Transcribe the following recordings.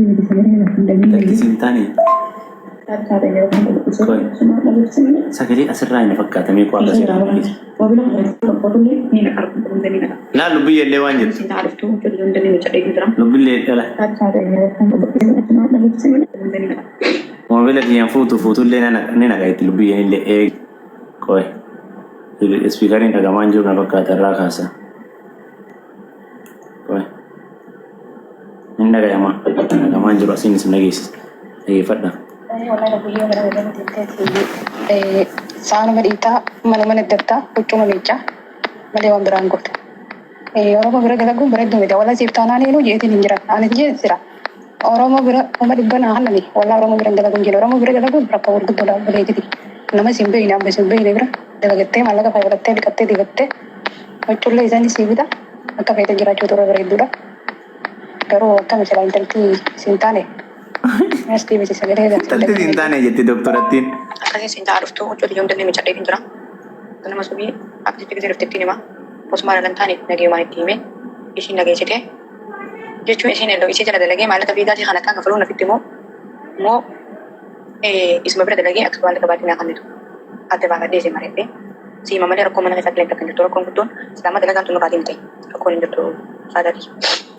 Lakki siin taane. Qoy. Sagalee asirraa hin fakkaatamee qo'aa akkasii irraa dhageessa. Laal lubbiyya illee waan jettu. Lubbillee dhala. Moobila kiyyaan fuutu fuutullee ni naqa itti lubbiyyeen illee eegi. Qoy. Ispiikariin dhagamaan jiru na fakkaata irraa kaasa. Qoy. Hin dhagayama. Dhagamaan jiru asiin isin dhageessisa. Dhageeffadha. Saanuma dhiitaa manuma naddabtaa huccuma miiccaa malee waan biraan gootu. Oromoo bira dalaguun bareedduu miti. Walaa siif taanaan eenyu jeetiin hin jiran. Ani jeen sira. Oromoo bira 500,000 naa hallani. Walaa Oromoo bira hin dalaguun jira. Oromoo bira dalaguun rakkoo gurguddoodha obboleettiti. Nama siin beekne abba siin beekne bira dalagattee maallaqa fayyadattee dhiqattee dibattee huccuullee isaanii sii bita akka feete jiraachuu turre bareedduudha. Garuu akkami silaa intalti siin taane Nastii miti sagalee Intalti siin taane jetti doktorattiin. Akkasii siin ta'a dhuftuu huccuu tiyya hundallee miccadheetiin jira. Ganama subii akkasitti gisee dhufte ittiin hima. Osuma haala hin taane nagayumaan itti hime. Isiin dhageessite. Jechuun isiin elloo isii jala dalagee maallaqa viizaasii kan akkaan kafaluu nafitti moo moo isuma bira dalagee akka maallaqa baatii naa kennitu adda baafadhee isin mari'adhee si hima malee rakkoo mana keessatti illee takka hin jirtu rakkoon guddoon islaama dalagaan tun nurraa deemte rakkoon hin jirtu saadaati.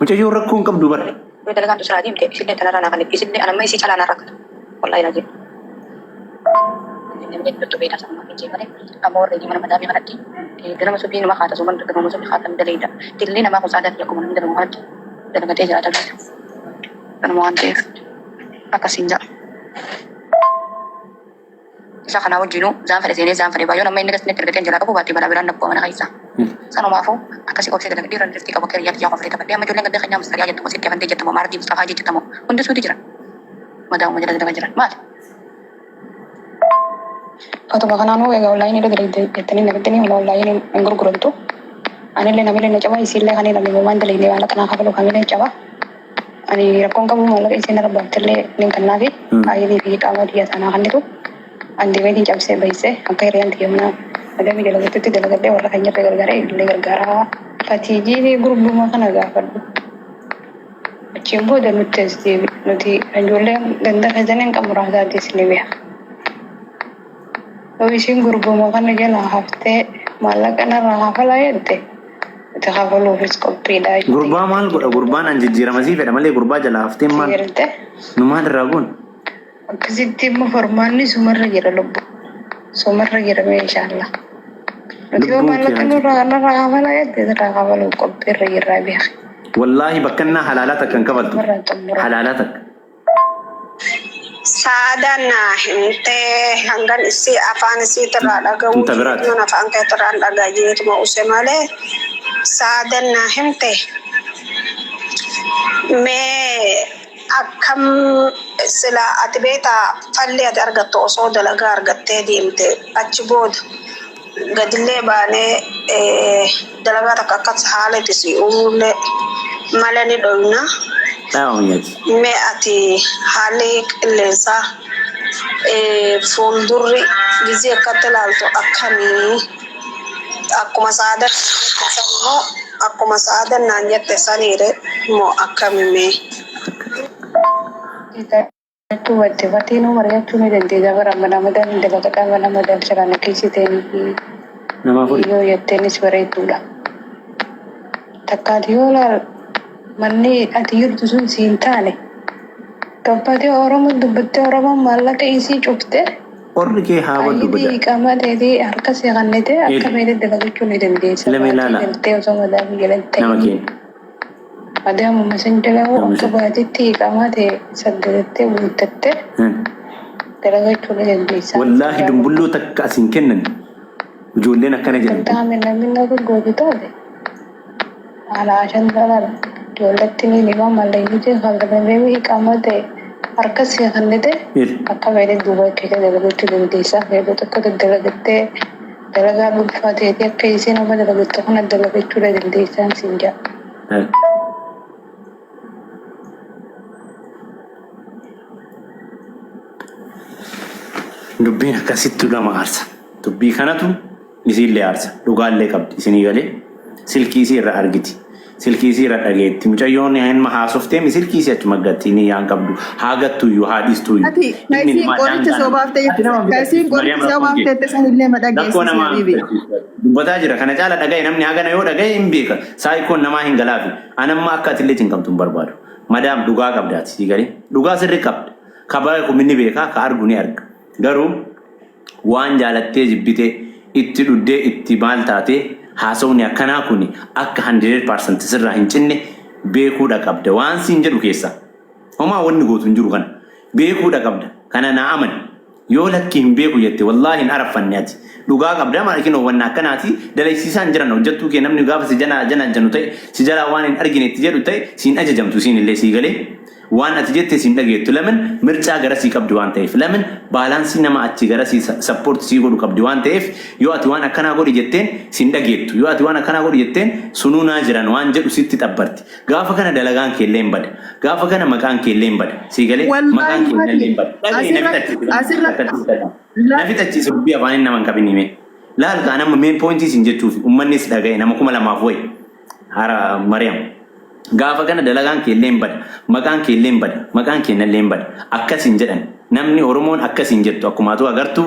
Mucayyoon rakkoo hin qabdu bar. Yoo dalagaan tun siraa deemte isillee tanarraa naa kenniti isillee anamma isii calaa naan rakkatu wallahi laziim. Namni jirtu beekaa sanuma hin jee malee amma warra mana madaamii kanatti ganama subii nama kaata suman ganama subii kaatan daleeyda dillee namaa kun saadaati akkuma namni dalagu kanatti dalagatee jiraata beeka kanuma waan ta'eef akkasiin ja'a. Isa kanaa wajjinuu zaan fedhe seenee zaan fedhe ba'a. Yoon amma inni gasni ergatee jalaa qabu baatee balaa biraan na bu'a mana keessa. Sanumaafuu akkasii obsee dalaga dhiira dhirtii qabu akka hiriyaa kiyyaa koflee taphadhee amma ijoolleen ganda keenyaa mustariyaa jettu moo sitti afantee jetta moo maardii mustafaa jetta moo hundi suuti jira. Madaamuma jala dalaga jiran maali? Otuma kanaanuu egaa onlaayinii irra dalagde jettanii na fiddanii humna onlaayinii hin gurguramtu. Anillee namillee na caba isiillee kan namni waan dalagne maallaqa naa kafalu kamillee caba. Ani rakkoon qabu maallaqa isiin narra baaftellee nin kannaafi aayilii fi qaama tiyya sanaa kannitu an deemeetiin cabsee bayse akka hiriyaan tiyya mana madamii dalagattutti dalagadhee warra keenyallee gargaaree ifillee gargaaraa. Fatiijii gurbuma kana gaafadhu. Achiin booda nutti as deebi. Nuti ijoolleen ganda keessan hin qabnu raasaatis ni beeka. Yoo isiin gurbuma kana jalaa haftee maallaqa narraa kafalaa jette nuti kafaluufis qophiidha jechuudha. Gurbaa maal godha gurbaan an jijjiirama sii fedha malee gurbaa jalaa haftee maal Galte nu maal irraa goon akkasitti immoo furmaanni sumarra jira lubbu. Sumarra jira mee inshaallah. Nuti yoo lubbuun kee maallaqa haa nurraa narraa kafalaa jette sirraa kafaluuf qophiirra jirraa beeki. Wallaahi bakkannaa halaalaa takka hin kafaltu Sumarraa xumura. halaalaa takka. Saadaan naa himtee hangan isii afaan isiitirraa dhaga'uu Tun ta biraati. jiruun afaan keetirraan dhagaa jeetuma use malee saadan naa himte mee akkam sila ati beektaa falli ati argattu osoo dalagaa argattee deemte achi booda gadillee baanee dalagaa takka akkas haala itti si uumnullee mala ni dhoyna. Dhaabamiyyaati. Mee ati haalli qilleensaa fuuldurri gizee akkatti ilaaltu akkamii? Akkuma saadan jette san moo akkuma saadan naan jette saniire moo akkami mee? Jechuu batte fatiinuu mari'achuu ni dandeessa bara mana madaan dalagadhaa mana madaan silaa na geessiteenii Nama afuri. yoo jetteenis bareedduudha. Takka ati yoo laal manni ati jirtu sun siin taane gabbatee Oromoo dubbattee Oromoon maallaqa isii cufte Orri kee haa baddu ayitii bada. iqaamaa teetii harka si kannite akka Il. feete dalagachuu ni dandeessa. Lame Baatii laala. galtee osoo madaamii jala hin Nama ta'in. keenya. Madaamuma san jala hoo Nama akka shan. baatitti iqaamaa tee saggadattee guuttattee dalagachuu ni dandeessa. Wallaahi Sirraa dumbulloo takka as hin kennan. Ijoolleen akkana Kan jedhamti. taa'ame namni na gootu taate haala ashan dhalala ijoolletti ni hima mallayyitiin kafalamee iqaamaa ta'e harka si kennite Il. akka feete duuba keessa dalagachuu dandeessa. Yeroo tokko dalagattee dalagaa dhuunfaa teetii akka isiin amma dalagattu kana dalagachuu dandeessaan siin jedha. Dubbiin akkasittu nama aarsa. Dubbii kanatu isiillee aarsa. Dhugaallee qabdi. Isinii galee silkii isii irraa argiti. Silkii isii irra dhageetti. Mucayyoon hinma haasofteemi silkii isii achuma gatti ni yaan qabdu. Haa gattuyyuu haa dhiistuyyuu. Ati ka Ilmi isiin namaa qoricha daangaa soo nama. baaftee Ati nama ka isiin fixachiistu qoricha Mariyaam soo rakkoon kee. baafteette sanillee ma Rakkoo dhageessisi namaa habiibi. fixachiistu. Dubbataa jira. Kana caala dhagaye namni hagana yoo dhagaye hin beeka. Saayikoon namaa hin galaafi. Anamma akka atillee cinqamtu hin barbaadu. Madaam dhugaa qabda ati sii galee. Dhugaa sirri qabda. Ka beeku ni beeka, ka argu ni arga. Garuu waan jaalattee jibbitee itti dhuddee itti maal taatee haasawni akkanaa kuni akka 100% sirraa hin cinne beekuudha qabda. Waan siin jedhu keessaa. Homaa wanni gootu hin jiru kana. Beekuudha qabda. Kana naa amani. Yoo lakki hin beeku jette wallaahi hin araffanne ati. Dhugaa qabda maal kinoo wanna akkanaati dalaysiisaa hin jiran hojjettuu kee namni gaafa si janaa janajjanu ta'e si jalaa waan hin argine itti jedhu ta'e siin ajajamtu siin illee sii galee. Waan ati jette siin dhageettu lamin mircaa garasii qabdi waan ta'eef lamin baalaansii nama achi garasii support sii godhu qabdi waan ta'eef yoo ati waan akkanaa godhi jetteen siin dhageettu yoo ati waan akkanaa godhi jetteen sunuu naa jiran waan jedhu sitti xabbarti gaafa kana dalagaan keellee hin bada gaafa kana maqaan keellee hin bada sii galee maqaan Wallaahi keellee fati hin bada dhaga'i na asirratti fixachiisi asirratti akkatti la na fixachiisi dubbii afaaniin nama hin qabin himee laal kaa nama main point siin jechuufi ummannis dhaga'e nama 2000 wayi Hara Mariyam. Gaafa kana dalagaan kee illee hin bada. Maqaan kee illee hin bada. Maqaan keenna illee hin bada. Akkas hin jedhan. Namni Oromoon akkas hin jettu. Akkuma atuu agartu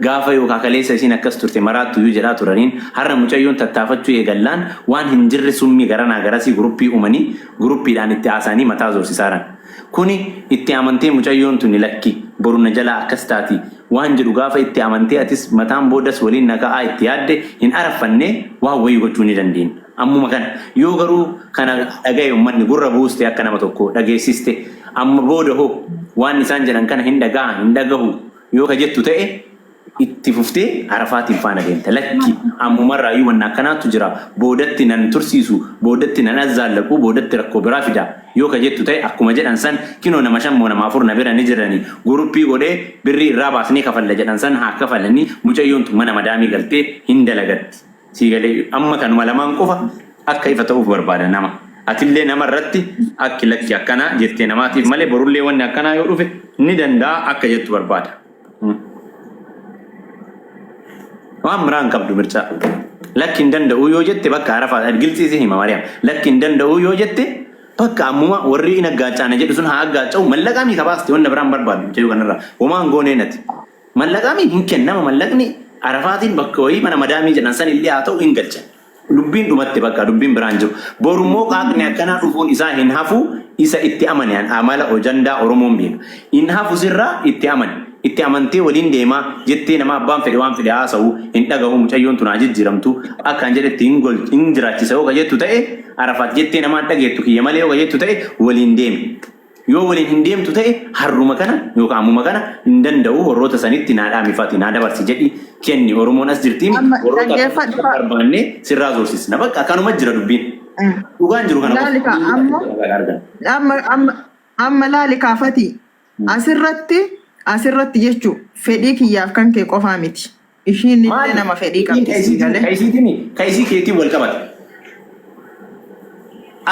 gaafa yookaa kaleessa isiin akkas turte maraattuyyuu jedhaa turaniin har'a mucayyoon tattaafachuu eegallaan waan hin jirre summii garanaa garasii guruppii uumanii guruppiidhaan itti haasa'anii mataa zoorsisaaran. Kuni itti amantee mucayyoon tuni lakki boru na jalaa akkas taati waan jedhu gaafa itti amantee atis mataan boodas waliin na ka'aa itti yaadde hin araffannee waan wayii gochuu ni dandeenya. Ammuma kana yoo garuu kana dhagaye ummanni gurra buuste akka nama tokkoo dhageessiste amma booda hoo waan isaan jedhan kana hin dhaga'a hin dhagahu yoo ka jettu ta'e itti fuftee Arafaatiin faana deemta. Lakki ammumarraayyuu wanna akkanaatu jira boodatti nan tursiisu boodatti nan azzaallaqu boodatti rakkoo biraa fida yoo ka jettu ta'e akkuma jedhan san kinoo nama 5 moo nama 4 na bira ni jirani guruppii godhee birrii irraa baasnee kafalla jedhan san haa kafalanii mucayyoon tun mana madaamii galtee hin dalagatti. Sii galee amma kanuma lamaan qofa akka ifa ta'uuf barbaada nama. Atillee nama irratti akki lakki akkanaa jettee namaatiif malee borullee wanni akkanaa yoo dhufe ni danda'a akka jettu barbaada. Waan biraa hin qabdu mircaa. Lakki hin danda'u yoo jette bakka arafaa gilxii si hima Mariyaam. Lakki hin danda'u yoo jette bakka ammuma warri in aggaaccaana jedhu sun haa aggaaca'u mallaqaa mii kabaaste wanna biraan barbaadu mucayyoo kanarraa. Homaa hin goonee nati. Mallaqaa mii hin kennama mallaqni arafaatiin bakka wayii mana madaamii jedhan san illee haa ta'u hin galchan. Dubbiin dhumatte bakka dubbiin biraan jiru. Boru immoo qaaqni akkanaa dhufuun isaa hin hafu isa itti amane an amala ojandaa Oromoon beeka. Hin hafu sirraa itti amane. Itti amantee waliin deemaa jettee nama abbaan fedhe waan fedhe haasa'u hin dhagahu mucayyoon tun haa jijjiiramtu akka an jedhetti hin gol hin jiraachisa yoo ka jettu ta'e Arafaat jettee namaan dhageettu kiyya malee yoo ka jettu ta'e waliin deemi. Yoo waliin hin deemtu ta'e harruma kana yookaan ammuma kana hin danda'u warroota sanitti naa dhaami fati naa dabarsi jedhi kenni Oromoon as jirtiimi Amma warroota dhaggeeffadhu fa. barbaanne sirraa zoorsisna bakka kanuma jira dubbiin. Dhugaan jiru kana Laali qofa. kaa amma Argan. amma amma amma laali kaafati asirratti asirratti jechuu fedhii kiyyaaf kan kee qofaa miti. Ishiin illee Maali? nama fedhii Fedhiin qabdi ka sii isiitiin galee. ka isiitiin ka isii keetiin wal qabata.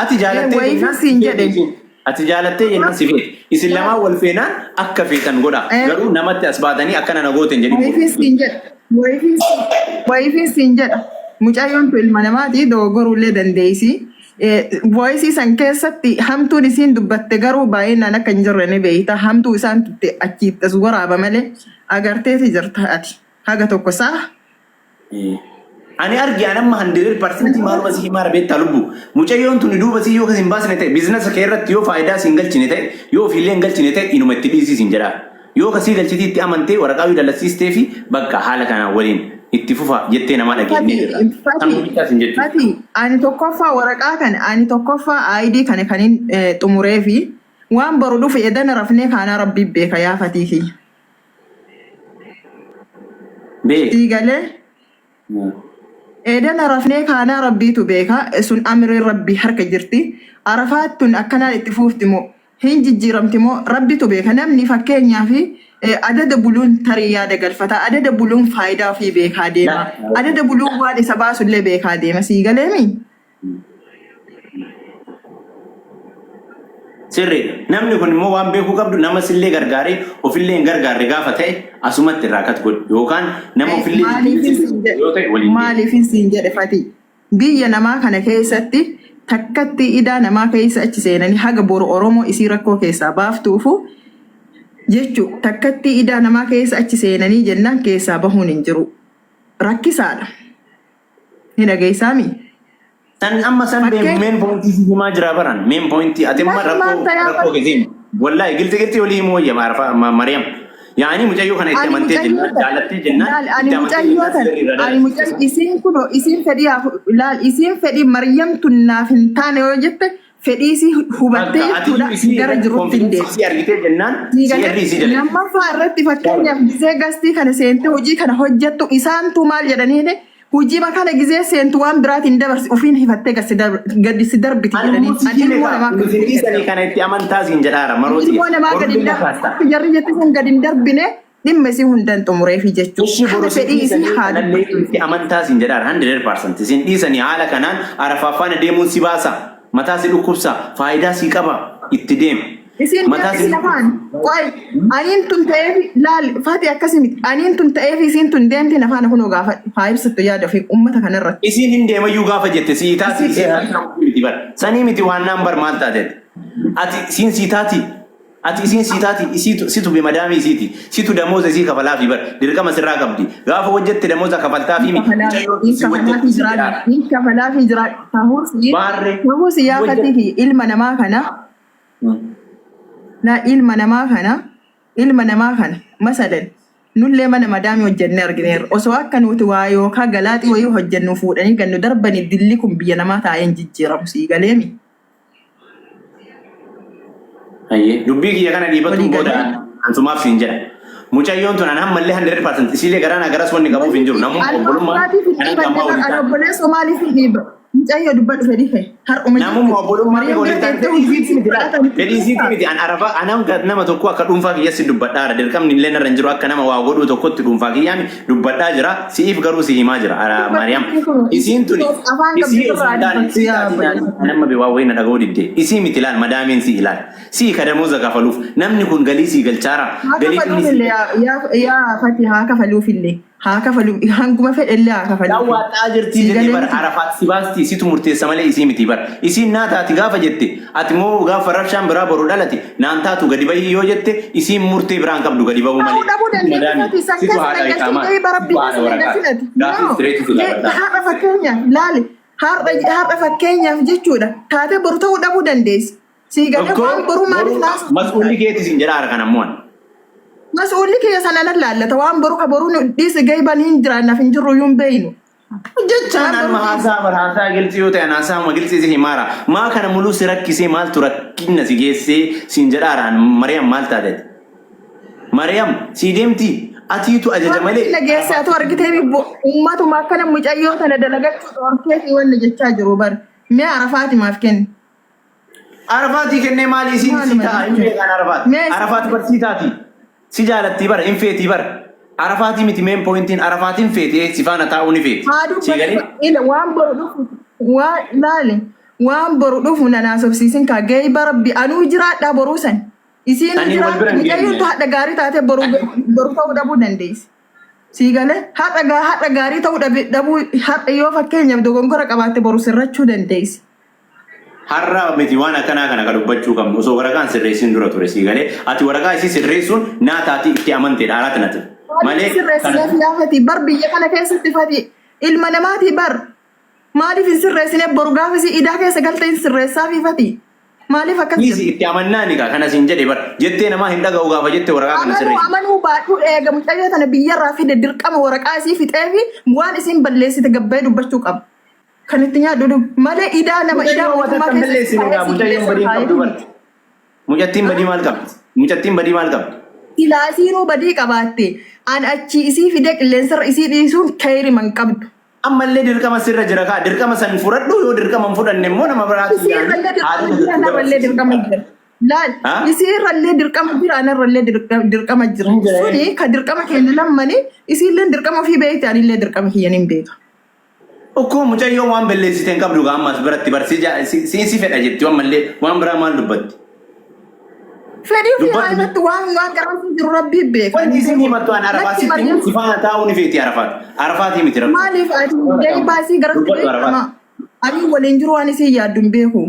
Ati jaalattee Wayiifin jennaan siin si feete jedhe. isiin. Ati jaalattee jennaan si feete. Isin lamaan wal feenaan akka feetan godhaa. Garuu namatti as baatanii akkana na goote hin jedhin Wayiifin boru. siin jedha. Wayiifin wayiifin siin jedha. Mucayyoon tun ilma namaati dogoggoruu dandeessi. Voice san keessatti hamtuun isiin dubbatte garuu baay'inaan akka hin jirre ni beekta. Hamtuu isaan tutte achitti as waraaba malee agarteeti jirta ati. Haga tokko saa. Ani arge an amma 100% maaluma si himaara beektaa lubbu. Mucayyoon tuni duuba si yoo hin baasne ta'e biizinasa kee irratti yoo faayidaa si hin galchine ta'e yoo ofiillee hin galchine ta'e inuma itti dhiisii siin jedhaa. Yoo kasii galchitii itti amantee waraqaa yoo dallasiistee fi bakka haala kanaan waliin itti fufa jettee namaa dhageenyee jirra. Fati, Kanuma bichaa siin jechuudha. Fati, ani tokkoffaa waraqaa kana, ani tokkoffaa ID kana kan hin xumuree fi waan boru dhufe edana rafnee kaanaa rabbii beeka yaa fatii kiyya. Beek. Sii galee edana rafnee kaanaa rabbiitu beeka sun amriin rabbii harka jirti. Arafaat tun akkanaan itti fuufti moo hin jijjiiramti moo rabbitu beeka namni fakkeenyaaf adada buluun tarii yaada galfata adada buluun faayidaa ofii beekaa deema adada buluun waan isa baasullee beekaa deema sii galeemi. Sirriidha. Namni kun immoo waan beekuu qabdu nama sillee gargaaree ofillee hin gargaarre gaafa ta'e asumatti irraa kat godhi. Yookaan nama ofillee Maaliifin siin jedhe yoo ta'e waliin deemi. maaliifin siin jedhe Fati biyya namaa kana keessatti Takkatti idaa namaa keessa achi seenanii haga boru Oromoo isii rakkoo keessaa baaftuufu jechuu takkatti idaa namaa keessa achi seenanii jennaan keessaa bahuun hin jiru. Rakkisaadha. Ni dhageessaami? San amma san Fakkeen main point si himaa jira baran. Main point ati amma Laal maal rakkoo tayaa rakkoo keessi. Wallahi gilxi gilxi olii himuu wayya Arafa Mariam. Yaani mucayyoo kana itti Ani amantee mucayyoo jennaan tan jaalattee jennaan laal ani itti amantee mucayyoo jennaan tan sirrii irra ani mucay dalagsiisa. isiin kunoo isiin fedhii laal isiin fedhii Maryam tun naaf hin taane yoo jette fedhii isii hubattee Bakka ati jechuudha iyyuu isii gara irratti jirutti hin confidence deemtu. isii argitee jennaan Sii si galee irri isii dalagdi. lammaffaa irratti fakkeenyaaf gizee gastii kana seentee hojii kana hojjettu isaantu maal jedhaniini hojii kana gizee seentu waan biraatiin dabarsi ofiin hifattee gadi si darbiti Ani immoo jedhaniin si ani hime ilmoo kaa namaa kun isin akkasitti gadi dhiisanii darbu. kana itti amantaa siin jedhaara maroo Ilmoo tiyya. namaa Boru gadi hin biyya dar kaasta. akka jarri jette san gadi hin darbine dhimma isii hundan xumureefi jechuu Ishi kana boru sin fedhii isii dhiisanii haa kanallee dubbattu. itti amantaa siin jedhaara 100% isin dhiisanii haala kanaan arafaaf faana deemuun si baasa mataa si dhukkubsa faayidaa si qaba itti deema Isiin mataa deemti si lafaan qoy aniin tun ta'eef laal fati akkasi miti aniin tun ta'eef isiin tun deemti nafaana kunoo gaafadhu haa ibsattu yaada ofii ummata kanarratti. Isiin hin deemayyuu gaafa jette sii taati Isiin isiin dheeraa. miti bar sanii miti waan naan bar maal taateet ati isiin sii taati ati isiin sii taati isiitu situ be madaamii isiiti situ damooza isii kafalaafi bar dirqama sirraa qabdi gaafa hojjette damooza kafaltaafii mi mucayyoo Hin si kafalaafi hojjette si jiraa jedhaara hin kafalaafi jiraa ta'uus baarree ta'uus si yaa hojjette. fatii fi ilma namaa kana la ilma namaa kana ilma namaa kana masalan nullee mana madaamii hojjennee argineerra osoo akka nuti waa yookaan galaaxii wayii hojjennu fuudhanii gannu darbanii dilli kun biyya namaa taa'ee hin jijjiiramu sii galeemi. Hayyee dubbii kiyya kana dhiibatuun Walii booda galee. ansumaaf siin jedha. Mucayyoon tun an ammallee 100% isiilee garaana garas wanni qabuuf hin jiru. Namummaa Ani obbolummaan maatiif hin kanan dhiibanne gammaa bar waliin ani taane. obboleessoo maaliif hin dhiiba mucayyoo dubbadhu fedhii kee har'uma Namummaa jechuudha. obbolummaa Mariam waliin bira taane teessee fedhii hojii isiitii miti laal. fudhata miti Fedhii isiitii miti an arafa anam nama tokko akka dhuunfaa kiyyatti dubbadhaara. Dirqamni illee narra hin jiru akka nama waa godhuu tokkotti dhuunfaa kiyyaan dubbadhaa jira. Si'iif garuu si himaa jira. Ara Mariam isiin tuni Afaan isii qabdu osoo irraa hin taane dubbattu isii yaa taatii naan obboleessa. nama waa wayii na dhaga'uu didde. Isii miti laal madaamiin si ilaal. Sii ka damooza kafaluuf namni kun galii sii galchaara Haa galiin inni sii kafaluufillee yaa yaa yaa Fati haa kafaluufillee haa kafalu hanguma fedhellee haa kafaluufi. Daawwaadhaa jirtii Sii jedhee galee bar miti. Arafaat si baasti situ murteessa malee isii miti bar isiin naa taati gaafa jette ati moo gaafa rabshaan biraa boru dhalate naan taatu gadi bahii yoo jette isiin murtee biraan qabdu gadi bahuu Ta'uu malee dhabuu situ dandeetti madaami Fati san situ keessa haadha nan galchin iqaamaa gahii bara situ rabbii haadha keessa nan waraqaati galchin ati. gaafii No. istireetu si gaafadhaa. Har'a fakkeenyaaf laali har'a har'a fakkeenyaaf jechuudha taatee boru ta'uu dhabuu dandeessi. Sii galee Tokko waan boruu maaliif boruu naasofta? mas'uulli keeti siin jedha haara kana ammoo ani. Mas'uulli kiyya sana nan laallata waan boru ka boruu nu dhiisi gahii hin jiraannaaf hin jirru iyyuu hin beeynu. Jechaan Waan amma boruu dhiisi. haasaa bar haasaa gilxii yoo ta'e haasaa amma gilxii si himaara. Maa kana muluu si rakkisee maaltu rakkina si geessee siin jedhaaraan Mariyam maal taateeti? Mariyam sii deemti atiitu ajaja Waan malee rakkina geesse atu argitee ummatuma akkana mucayyoo tana dalagachuu dhorkeetii wanna jechaa jiru bar. Mee arafaati maaf kenni? Arafaatii kennee maali isiin sii Maaluma ta'a hin jechuudha. beekan Arafaat. Mee isin Arafaat bar sii taati. Si jaalattii bara hin feetii bara. Arafaatii miti meen pointiin Arafaatiin feetee si faana taa'uu ni feeti. haa Sii galee? dubbatu ila waan boru dhufu waan laale waan boru dhufu na naasofsiisin kaa geeyba rabbi anuu jiraadhaa boruu san isiin Sanii wal bira jiraattu hin mucayyootu geenye. hadha gaarii taatee boru boru ta'uu dhabuu dandeessi. Sii galee har'a har'a gaarii ta'uu dhabuu har'a yoo fakkeenyaaf dogongora qabaatte boru sirrachuu dandeessi. Har'a miti waan akkanaa kana ka dubbachuu qabnu osoo waraqaan sirreessin dura ture sii galee ati waraqaa isii sirreessuun naa taati itti amanteedha araati nati Maaliif malee kana sirreessineef yaafati bar biyya kana keessatti fati ilma namaatii bar maaliif hin sirreessine boru gaafa isii idaa keessa galte hin sirreessaafi fati maaliif akkas dhiisi jettu? itti amannaani kaa kana siin jedhe bar jettee namaa hin dhaga'u gaafa jette waraqaa kana Amanuu sirreessi. amanuu baadhuu eega mucayyoo tana biyyarraa fide dirqama waraqaa isii fixeefi waan isiin balleessite gabbayee dubbachuu qaba. Kan itti nyaadhu dhug malee idaa nama idaa Mucayyoo mootummaa wata kan keessa balleessine gaa taa'ee si mucayyoon qilleessa badii hin qabdu taa'ee bar. Mucattiin badii maal qabdi? Mucattiin badii maal qabdi? Silaa isiinuu badii qabaatte an achii isii fidee qilleensarra isii dhiisuun keeyri man qabdu. Ammallee dirqama sirra jira kaa dirqama san fudhadhu yoo dirqama hin fudhanne immoo nama biraatti Isii yaani irrallee dirqama haadha jira narrallee dirqama jira. Laal Ha? isii irrallee dirqama jira anarrallee dirqama jira. Hin jira. Suni ka dirqama keenya lammanii isiillee dirqama ofii beekte anillee dirqama kiyyan hin beeka. Okkoo mucayyoo waan balleessite hin qabdu gaa ammas biratti bar si si si fedha jetti ammallee waan biraa maal dubbatti? Fedhii ofii haa Dubbadhu. himattu waan waan garaan jiru rabbii beeka. Wanti isin himattu an Arafaa Lakki sitti Maryam si faana taa'uu ni feeti Arafaat. Arafaatii miti rakkoo. maaliif ati gahee baasii garatti Dubbadhu Arafaat. beekama. Ani waliin jiru waan isin yaaddu hin beeku.